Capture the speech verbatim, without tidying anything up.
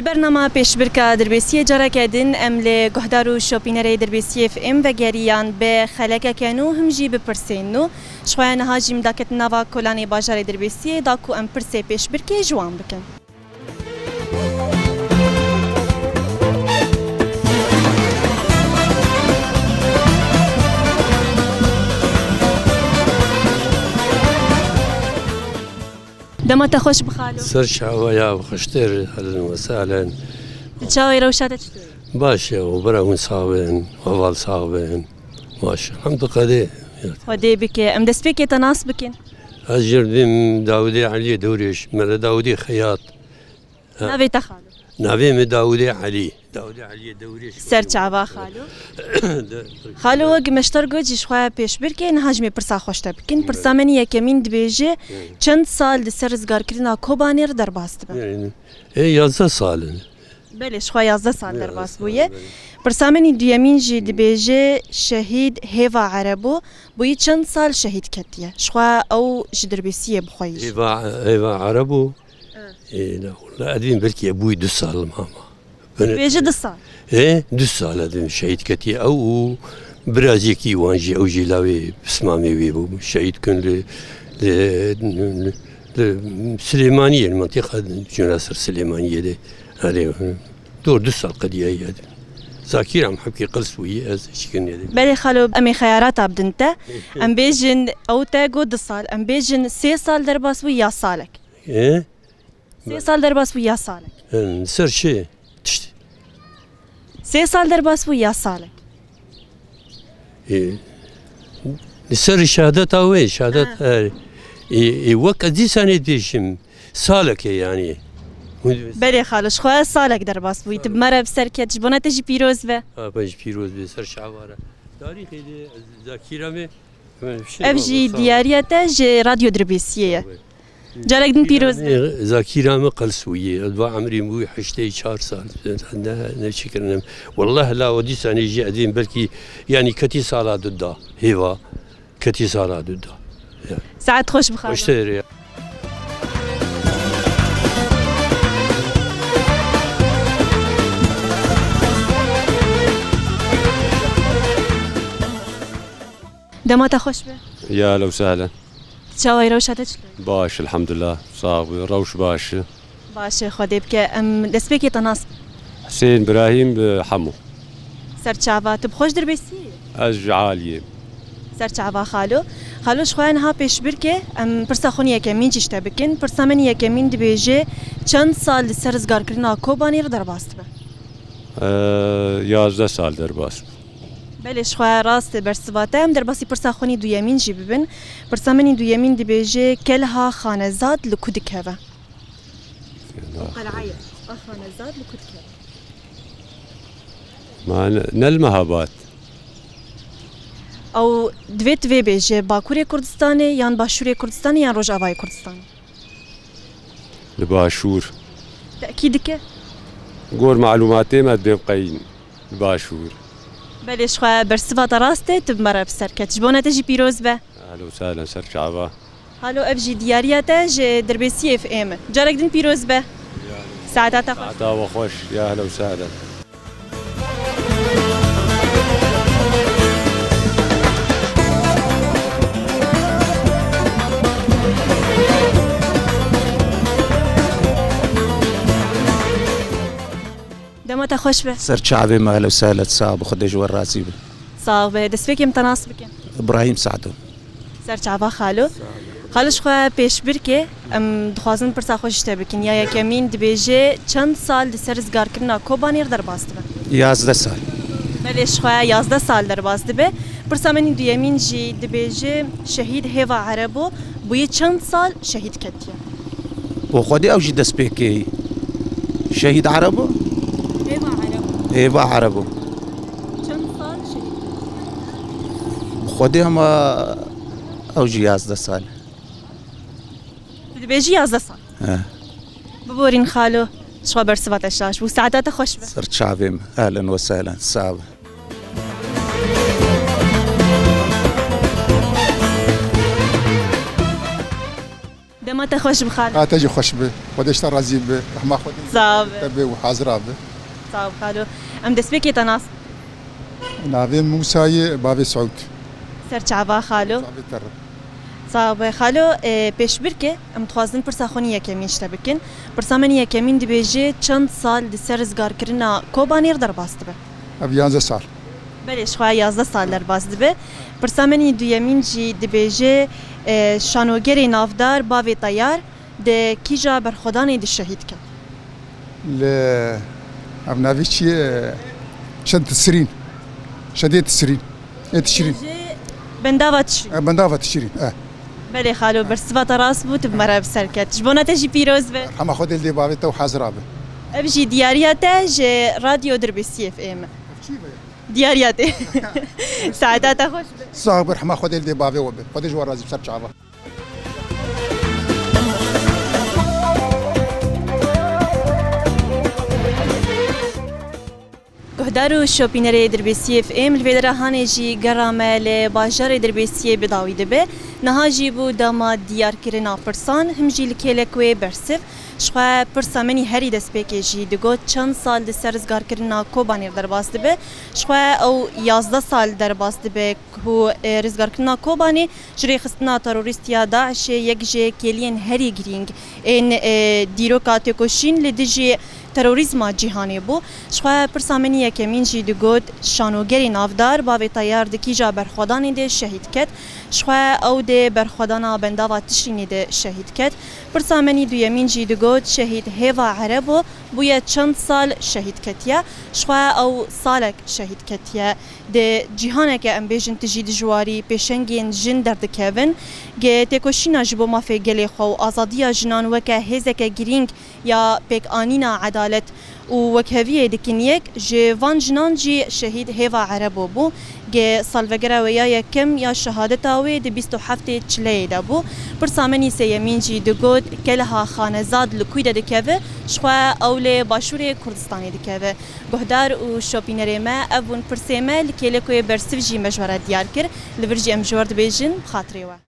Bernama pêşbirka Dirbêsiyê careke din em li guhdar û şopînerê Dirbêsiyê F M vegeriyan bi xelekeke nû him jî bi pirsên nû. Ji xwe niha jî em daketin nava kolanê bajarê Dirbêsiyê da ku em pirsê pêşbirkê ji wan bikin. Dema te xweş bi xalo. Ser çava ya xweştir, ehlen we sehlen. Di çawê rewşa te çitur? Baş e, û bira hûn sax bin, heval sax bin. Baş, elhamdülillah. Xwedê bike. Em destpêkê te nas bikin. Ez jî bim Dawidê Eliyê Dewrêş, Mele Dawidê Xeyat. Ha. Navê te xalo? Navê min Dawidê Elî. Dawidê Eliyê Dewrêş. Ser çava xalo. De- Xalo, wek meşter got jî ji xwe pêşbirkê, niha jî me pirsa xweş te bikin. Pirsa min yekemîn dibêje, çend sal di ser rizgarkirina Kobanê re derbas dibe? Yani, e, yazdeh sal in. Belê, ji xwe yazdeh sal derbas bûye. Belê. Pirsa min duyemîn jî dibêje, şehîd Hêva Erebo bûyî çend sal şehîd ketiye? Ji xwe ew ji Dirbêsiyê bi xwe yî jî. Hêva, Hêva Erebo. Ê, ne, wala, ez dibêm belkî bûyî du sal mama. Bêje du sal. Ê, du sal ez dibêm şehîd ketiye ew û birazekî wan jî, ew jî lawê pismamê wê bû. Şehîd kirin li, li, li, li Silêmaniyê, li mintîqa Cunasir Silêmaniyê de. Erê, dor du sal qediyaye. Zakîra em hepkî qirs bûyî, ez çikin nedê. Belê xalo, em ê xeyarata bidin te. Em bêjin, ew te got du sal, em bêjin sê sal derbas bû ya salek. Ê? Sê sal derbas bû ya salek. Em, ser çi? Tişt. Sê sal derbas bû ya salek. Ê, li ser şehadeta wê, şehadet, Ha. e, ê, ê, wek ez dîsanê dibêjim, salekê yanî. Hûn dibêjin. Belê xalo, ji xwe salek derbas bûyî. Tu bi me re bi ser ket, ji bona te jî pîroz be. Ha, ben jî pîroz be, ser şehava re. Tarîxê de, ez zakîra me, Ev jî diyariya te ji Radyo Dirbêsiyê ye. Carek din pîroz be. Zakîra min qels bûyî. Ez va emrî min bûyî heştê çar sal. Ne, ne çi kirin em. Wallah la o dîsanê jî edîn belkî yanî ketî sala du da. Hêva. Ketî sala du da. Ya. Saet xweş bixwe. Xweştir ya. Dema te xweş be. Ya ehlen we sehlen. Çawa ye, rewşa te çilo ye? Baş, elhamdulillah. Sax bî, rewş baş e. Baş e, Xwedê bike. Em destpêkê te nas bikin. Husên Birahîm, e, Hemo. Ser çava, tu bi xwe ji Dirbêsiyê yî? Ez ji Aliyê. Ser çava xalo. Xalo, ji xwe niha pêşbirkê, em pirsa xwe yekemîn jî ji te bikin. Pirsa min yekemîn dibêje, çend sal li ser rizgarkirina Kobanê re derbas dibe? E, yazdeh sal derbas. Belê, ji xwe rast e bersiva te. Em derbasî pirsa xwe nî duyemîn jî bibin. Pirsa min î duyemîn dibêje, Kelha Xanezad li ku dikeve? Ew qelaya Xanezad li ku dikeve? Ma ne, ne li Mehabad. Ew divê tu vê bêje, Bakurê Kurdistanê yan Başûrê Kurdistanê yan Rojavayê Kurdistanê? Li Başûr. Tekîd dike? Gor malûmatê me dibêm qeyîn li Başûr. Belê, ji xwe bersiva te rast e, tu bi me re bi ser ket. Ji bona te jî pîroz be. Ehlen we sehlen, ser çava. Halo, ev jî diyariya te ji Dirbêsiyê F M. Carek din pîroz be. Saeta te xweş. Saeta we xweş. Ya ehlen we sehlen. Dema te xweş be. Ser çavê me, ehlen we sehlen, sax be, Xwedê ji we razî be. Sax be. Destpêkê min te nas bikin. Îbrahîm Sado. Ser çava xalo. Xalo, ji xwe pêşbirkê em dixwazin pirsa xwe ji te bikin. Ya yekemîn dibêje, çend sal li ser rizgarkirina Kobanê re derbas dibe? Yazdeh sal. Belê, ji xwe yazdeh sal derbas dibe. Pirsa min duyemîn jî dibêje, şehîd Hêva Erebo bûye çend sal şehîd ketiye? Bo Xwedê ew jî destpêkê yî. Şehîd Erebo? Hêva Erebo. Hêva Erebo. Çend sal şehîd ketiye? Bi Xwedê hema ew jî yazdeh sal. Tu dibêjî yazdeh sal. He. Biborîn xalo, ji xwe bersiva te şaş bû. Saeta te xweş be. Ser çavê me. Ehlen we sehlen. Sax be. Dema te xweş bi xalo. Ha, te jî xweş bi. Xwedê ji te razî bi. Rehma Xwedê. Sağ ol. Te bi û hazira bi. Sağ ol xalo. Em destpêkê te nas. Navê Mûsa ye, bavê Seûd. Ser çava xalo. Çavê te re. Sağ ol xalo. E, pêşbirke em dixwazin pirsa xwe nî yekemîn ji te bikin. Pirsa me nî yekemîn dibêje çend sal di ser rizgarkirina Kobanê re derbas dibe? Ev yanzdeh sal. Belê, ji xwe yazdeh sal derbas dibe. Pirsa me nî duyemîn jî dibêje, e, şanogerê navdar bavê Teyar di kîja berxwedanê de şehîd ket? Li ev navê çi ye? Şed Tisrîn. Şedê Tisrîn. Ê Tişrîn. Ji bendava Tişrîn. E, bendava Tişrîn, e. Belê xalo, bersiva te rast bû, tu bi me re bi ser ket. Ji bona te jî pîroz be. Hema Xwedê li dê bavê te û hazira be. Ev jî diyariya te ji Radyo Dirbêsiyê F M. Ev çi be? Diyariya te. Saeta te xweş be. Sağ ol, hema Xwedê li dê bavê we be. Xwedê ji we razî be, ser çava. Guhdar û şopînerê Dirbêsiyê F M, li vê dera hanê jî gera me li bajarê Dirbêsiyê bi dawî dibe. Niha jî bû dema diyarkirina pirsan, him jî li kêlek wê bersiv. Ji xwe pirsa min î herî destpêkê jî digot, çend sal di ser rizgarkirina Kobanê derbas dibe. Ji xwe ew yazdeh sal derbas dibe ku, e, rizgarkirina Kobanê ji rêxistina terorîst ya DAIŞê yek ji kêliyên herî girîng ên, e, dîroka têkoşîn li dijî terorîzma cîhanê bû. Ji xwe pirsa min yekemîn jî digot, şanogerê navdar bavê Teyar di kîja berxwedanê de şehîd ket. Ji xwe ew di berxwedana bendava Tişrînê de şehîd ket. Pirsa min î duyemîn jî digot, şehîd Hêva Erebo bûye çend sal şehîd ketiye. Ji xwe ew salek şehîd ketiye. Di cîhaneke, em bêjin, tijî dijwarî, pêşengên jin derdikevin. Ge têkoşîna ji bo mafê gelê xwe û azadiya jinan weke hêzeke girîng ya pêkanîna edalet û wekheviyê dikin yek, ji van jinan jî şehîd Hêva Erebo bû. Ge salvegera wê ya yekem ya şehadeta wê di bîst û heftê Çileyê de bû. Pirsa min î sêyemîn jî digot, Keleha Xanezad li kûy de dikeve? Ji xwe ew li başûrê Kurdistanê dikeve. Guhdar û şopînerê me, ev bûn pirsê me, li kêlek wê bersiv jî me ji we re diyar kir. Li vir jî em ji we re dibêjin, bi xatirê we.